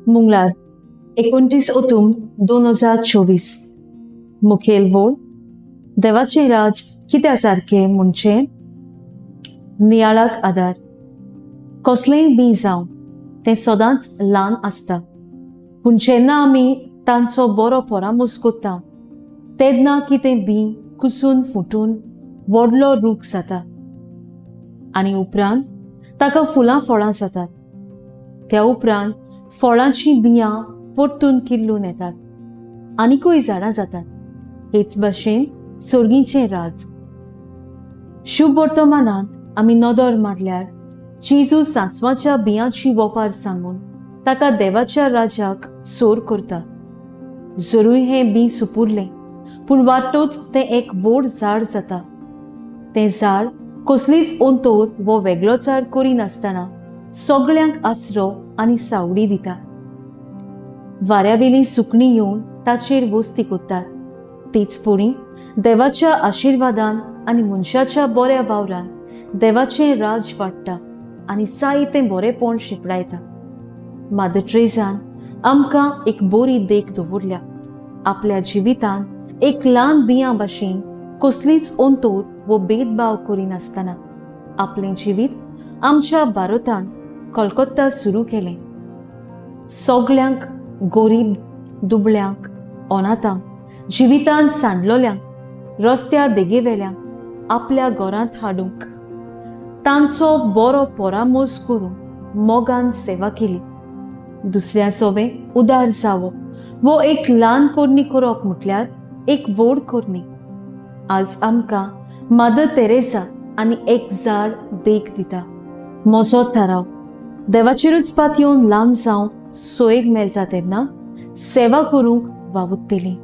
मंगळार, 29 ऑतूम 2024. मुखेल वोळ, देवाचें राज कित्या सारकें म्हणचें? नियाळाक आदार. कसलेंय बीं जावं, तें सदांच ल्हान आसता, पूण जेन्ना आमी तांचो बरो परामोस करता तेन्ना कितें बीं कुसून फुटून व्हडलो रूख जाता आनी उपरांत ताका फुलां फळां जातात. त्या उपरांत फळांचीं बियां परतून किल्लून येतात, आनिकूय झाडां जातात. हेच भाशेन सोर्गीचें राज. शुभ वर्तमानांत आमी नदर मारल्यार जेजू सांसवाच्या बियांची वोपार सांगून ताका देवाच्या राजाक सोर करता. जरूय हें बीं सुपुरलें, पूण वाटोच तें एक व्हड झाड जाता. तें झाड कसलीच अंतर वो वेगळोचार करिनासतना सगळ्यांक आसरो आनी सावडी दिता. वाऱ्यावेली सुकणीं येवन ताचेर वस्ती करतात. तेच परी देवाच्या आशिर्वादान आनी मनशाच्या बऱ्या वावरान देवाचें राज वाडटा आनी जायतें बरेंपण शिंपडायता. मादर ट्रेजान आमकां एक बरी देख दवरल्या. आपल्या जिवितान एक ल्हान बियां भाशेन कसलीच अंतर वो भेदभाव करिनासतना आपलें जिवीत आमच्या भारतान कलकत्ता सुरू केलें. सगल्यांक, गोरीब दुबळ्यांक, अनाथांक, जिवितान सांडलोल्यांक, रस्त्या देगेवेल्यांक आपल्या घरांत हाडूंक तांचो बरो परामोस करून मोगान सेवा केली. दुसऱ्या सोवे उदार जावप वो एक ल्हान करणी करप म्हटल्यार एक व्हड करणी. आज आमकां मादर तेरेसा आनी एक झाड देख दिता. म्हजो थाराव, देवाचेरूच पातयेवन ल्हान जावंक सोयेक मेळटा तेन्ना सेवा करूंक वावुरतली.